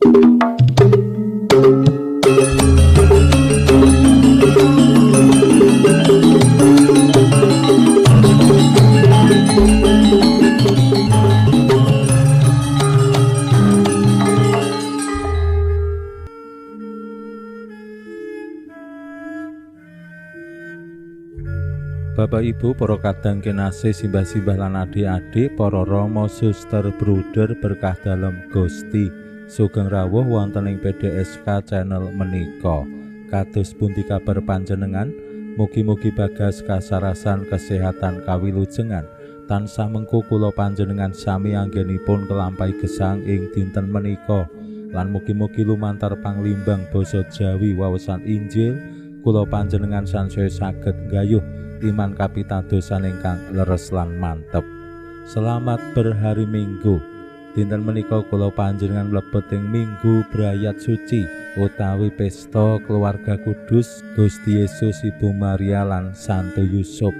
Bapak Ibu, para kadang kinasih, simbah-simbah lan adik-adik, para rama, suster, bruder berkah dalem Gusti. Sugeng rawuh wonten ing PDSK channel menika. Kados pundi kabar panjenengan? Mugi-mugi bagas kasarasan kesehatan kawilujengan. Tansah mengku kula panjenengan sami anggenipun kelampahi gesang ing dinten menika. Lan mugi-mugi lumantar panglimbang basa Jawi wawasan Injil kula panjenengan sansaya saged nggayuh iman kapitadosan ingkang leres lan mantep. Selamat berhari Minggu. Dinten menika kula panjenengan mlebet ing Minggu Brayat Suci utawi pesta keluarga kudus Gusti Yesus, Ibu Maria lan Santo Yusuf.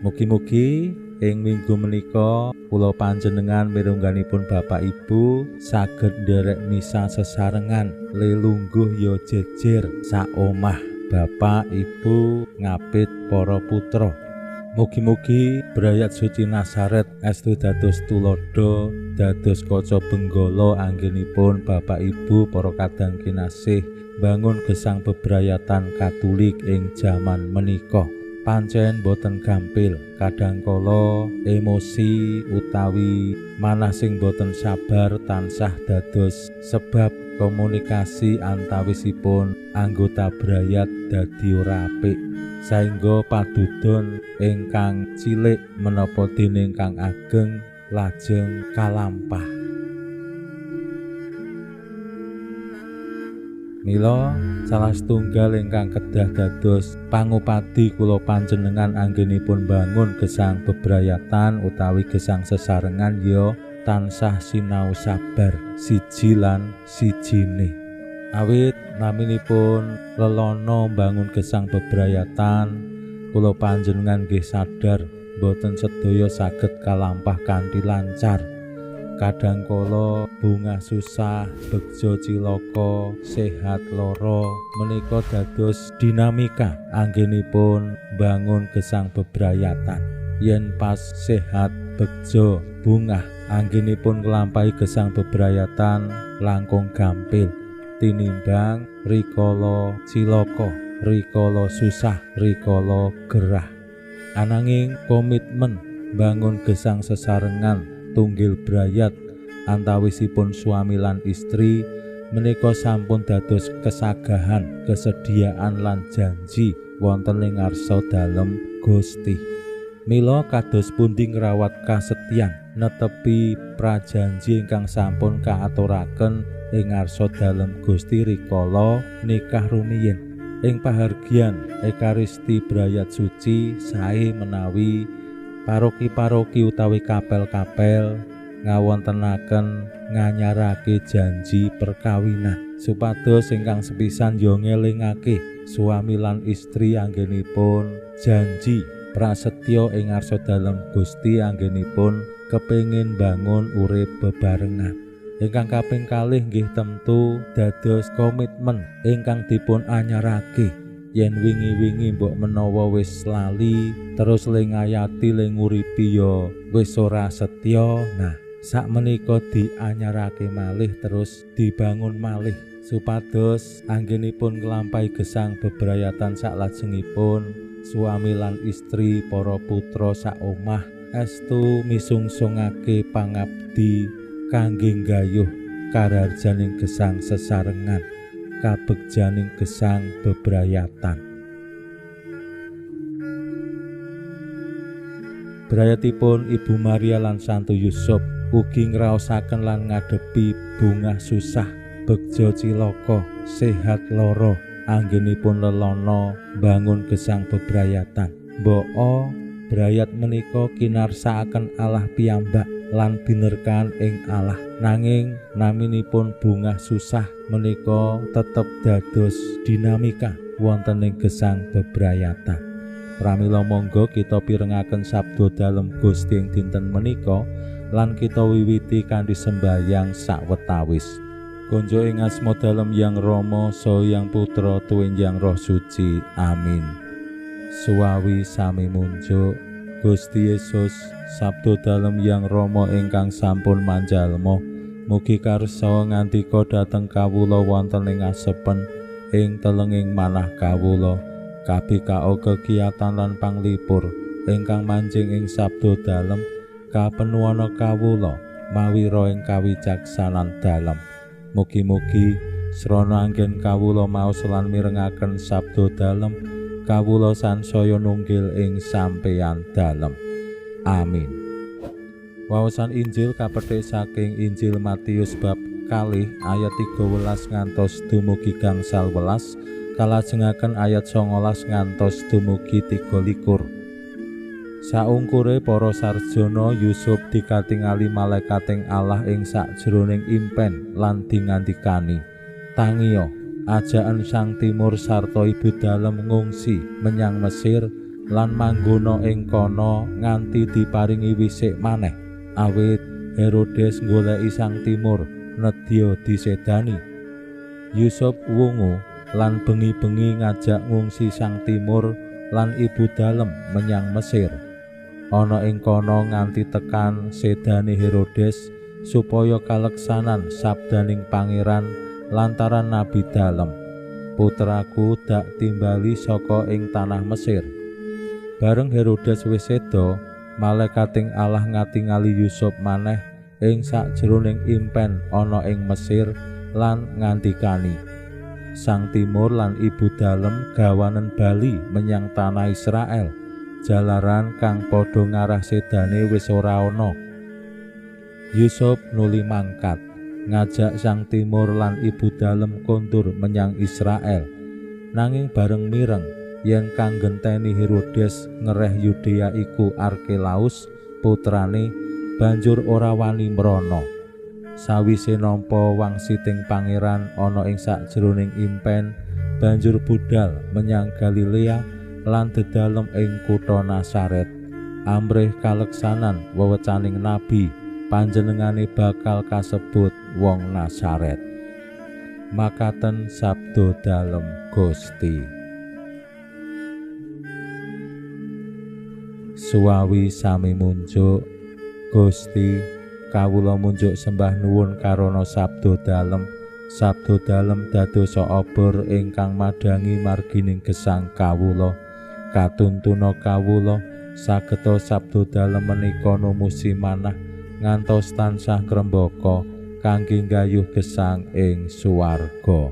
Mugi-mugi ing minggu menika kula panjenengan mirungganipun Bapak Ibu saged nderek misa sesarengan lelungguh ya jejer sak omah. Bapak, Ibu ngapit para putra. Mugi-mugi Brayat Suci Nazaret estu dados tuladha, dados kaca benggala anggenipun Bapak Ibu para kadang kinasih bangun gesang bebrayatan Katolik ing jaman menika. Pancen boten gampil, kadangkala emosi utawi manah sing boten sabar tansah dados sebab komunikasi antawisipun anggota brayat dadi ora apik, saengga padudon ingkang cilik menapa dene ingkang ageng lajeng kalampah. Mila salah setunggal ingkang kedah dados pangupadi kula panjenengan anggenipun bangun gesang bebrayatan utawi gesang sesarengan ya tansah sinau sabar siji lan sijine. Awit naminipun lelana mbangun gesang bebrayatan kula panjenengan nggih sadar boten sedaya saged kalampah kanthi lancar. Kadangkala bungah susah, begja cilaka, sehat lara menika dados dinamika anggenipun mbangun gesang bebrayatan. Yen pas sehat, begja, bungah anggenipun nglampahi gesang bebrayatan langkung gampil tinimbang rikala cilaka, rikala susah, rikala gerah. Ananging komitmen bangun gesang sesarengan tunggil brayat antawisipun suami lan istri menika sampun dados kesagahan, kesediaan lan janji wonten ing ngarsa dalem Gusti. Mila kados pundi ngrawat kasetyan netepi prajanji ingkang sampun kaaturaken ing ngarsa dalem Gusti rikala nikah rumiyin. Ing pahargyan Ekaristi Brayat Suci sae menawi paroki-paroki utawi kapel-kapel ngawontenaken nganyarake janji perkawinan supados ingkang sepisan ya ngelingake suami lan istri anggenipun janji prasetya ing ngarsa dalem Gusti anggenipun kepengin bangun urip bebarengan. Ingkang kaping kalih nggih tentu dados komitmen ingkang dipun anyarake yen wingi-wingi mbok menawa wis lali terus le ngayati le nguripi ya wis ora setya. Nah, sakmenika dianyarake malih terus dibangun malih supados anggenipun nglampahi gesang bebrayatan saklajengipun suami lan istri para putra sak omah estu misungsungake pangabdi kangge nggayuh kararjaning gesang sesarengan kabegjaning gesang bebrayatan. Brayatipun Ibu Maria lan Santo Yusuf ugi ngraosaken lan ngadepi bungah susah, begja cilaka, sehat lara anggenipun lelana bangun gesang bebrayatan. Mboko brayat menika kinarsakaken Allah piyambak lan binerkan ing Allah. Nanging naminipun bungah susah menika tetep dados dinamika wonten ing gesang bebrayatan. Pramila monggo kita pirengaken sabda dalem Gusti ing dinten menika lan kita wiwiti kanthi sembahyang sawetawis. Konjo ing asma dalem Yang Rama saha Yang Putra tuwin Yang Roh Suci. Amin. Suwawi sami munjuk Gusti Yesus, sabdo dalem Yang Rama ingkang sampun manjalma, mugi karsa ngandika dhateng kawula wonten ing asepen ing telenging manah kawula, kabikao kekiyatan lan panglipur ingkang manjing ing sabdo dalem, kapenuwana kawula mawira ing kawicaksanan dalem. Mugi-mugi srana anggen kawula maos lan mirengaken sabdo dalem, kawula sansaya nunggil ing sampeyan dalem. Amin. Wawasan Injil kapethik saking Injil Matius bab 2 ayat 13 ngantos dumugi 18, kalajengaken ayat 19 ngantos dumugi 23. Saungkure para sarjana Yusuf dikatingali malaikating Allah ing sakjroning impen lan dingandikani, "Tangiya, ajaen Sang Timur sarta ibu dalem ngungsi menyang Mesir lan manggona ing kono nganti diparingi wisik maneh, awit Herodes nggoleki Sang Timur nedya disedani." Yusuf wungu lan bengi-bengi ngajak ngungsi Sang Timur lan ibu dalem menyang Mesir. Ana ing kono nganti tekan sedane Herodes supaya kaleksanan sabdaning pangeran lantaran nabi dalem, "Putraku dak timbali saka ing tanah Mesir." Bareng Herodes wis seda, malaikating Allah ngatingali Yusuf maneh ing sakjroning impen ana ing Mesir lan ngandikani, "Sang Timur lan ibu dalem gawanen bali menyang tanah Israel, jalaran kang padha ngarah sedane wis ora ana." Yusuf nuli mangkat ngajak Sang Timur lan ibu dalem kondur menyang Israel. Nanging bareng mireng yen kang genteni Herodes ngereh Yudea iku Arkelaus putrane, banjur ora wani mrana. Sawise nampa wangsiting pangeran ana ing sakjroning impen, banjur budal menyang Galilea lan dedalem ing kutha Nasaret. Amrih kaleksanan wewecaning nabi, panjenengane bakal kasebut wong Nasaret. Makaten sabdo dalem Gusti. Suwawi sami munjuk Gusti, kawula munjuk sembah nuwun karana sabdo dalem. Sabdo dalem dadosa obor ingkang madhangi margining gesang kawula. Katuntuna kawula sageta sabdo dalem menika numusi manah ngantos tansah ngrembaka kangge nggayuh gesang ing swarga.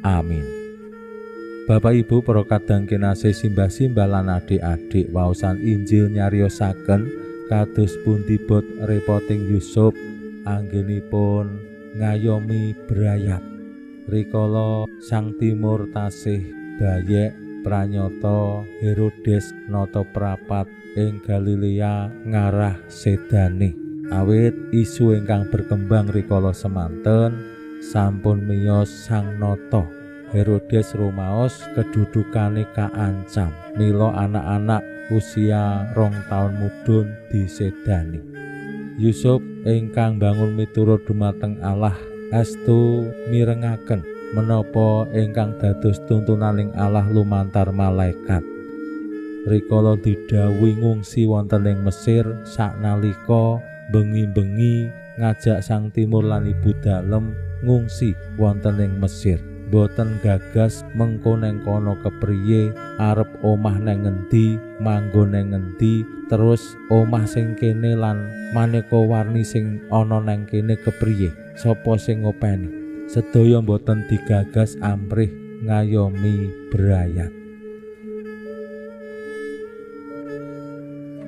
Amin. Bapak Ibu para kadang kinasih, simbah-simbah lan adik-adik, waosan Injil nyariosaken kados pundi bot repoting Yusuf anggenipun ngayomi brayat. Rikala Sang Timur tasih bayek, pranyata Herodes nata prapat ing Galilea ngarah sedane. Awit isu ingkang berkembang rikala semanten sampun miyos sang nata. Herodes rumaos kedudukane kaancam, mila anak-anak usia 2 taun mudhun disedani. Yusuf ingkang bangun miturut dumateng Allah estu mirengaken menapa ingkang dados tuntunaning Allah lumantar malaikat. Rikala didhawuhi ngungsi wonten ing Mesir saknalika bengi-bengi ngajak Sang Timur lan ibu dalem ngungsi wonten ing Mesir. Boten gagas mengko neng kono kepriye, arep omah neng ngendi, manggon neng ngendi, terus omah sing kene lan maneka warni sing ana neng kene kepriye, sapa sing ngopeni. Sedaya boten digagas amrih ngayomi brayat.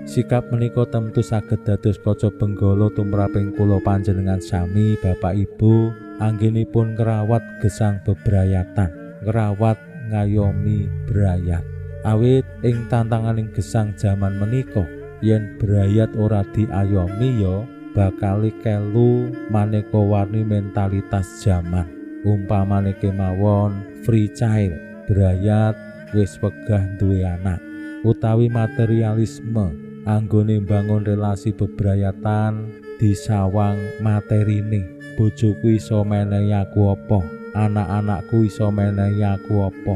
Sikap menika tentu saged dados kaca benggala tumraping kula panjenengan sami Bapak Ibu anggenipun ngrawat gesang bebrayatan, ngrawat ngayomi brayat. Awit ing tantanganing gesang jaman menika, yen brayat ora diayomi ya bakal kelu maneka warni mentalitas jaman. Umpamane kemawon free child, brayat wis wegah duwe anak, utawi materialisme anggone mbangun relasi bebrayatan disawang materine. Bojoku iso menehi aku apa? Anak-anakku iso menehi aku apa?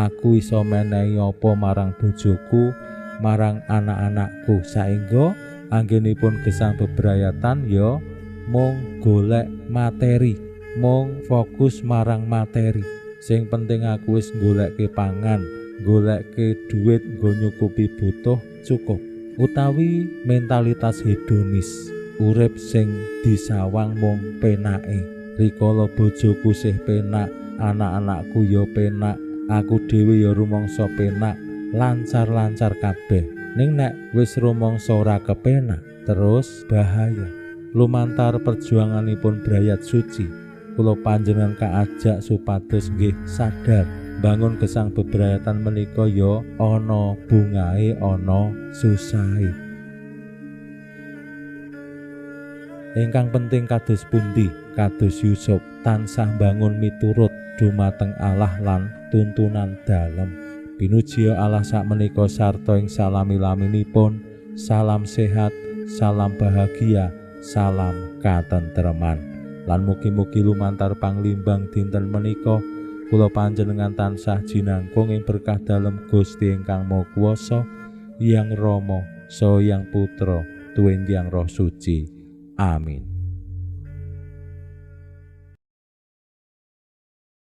Aku iso menehi apa marang bojoku, marang anak-anakku? Saengga anggenipun gesang bebrayatan ya mung golek materi, mung fokus marang materi. Sing penting aku wis golekke pangan, golekke duit nggo nyukupi butuh cukup. Utawi mentalitas hedonis, urip sing disawang mung penake. Rikala bojoku sih penak, anak-anakku ya penak, aku dhewe ya rumangsa penak, lancar-lancar kabeh. Ning nek wis rumangsa ora kepenak, terus bahaya. Lumantar perjuanganipun brayat suci, kula panjenengan kaajak supados nggih sadar bangun gesang bebrayatan menika ya ana bungahe, ana susahe. Ingkang penting kados pundi? Kados Yusuf tansah bangun miturut dumateng Allah lan tuntunan dalem. Pinuji Allah sakmenika sarta ing salami-laminipun. Salam sehat, salam bahagia, salam katentreman. Lan mugi-mugi lumantar panglimbang dinten menika kula panjenengan tansah jinangkung ing berkah dalem Gusti ingkang Maha Kuwasa, Hyang Rama, Saha Hyang Putra, tuwin Hyang Roh Suci. Amin.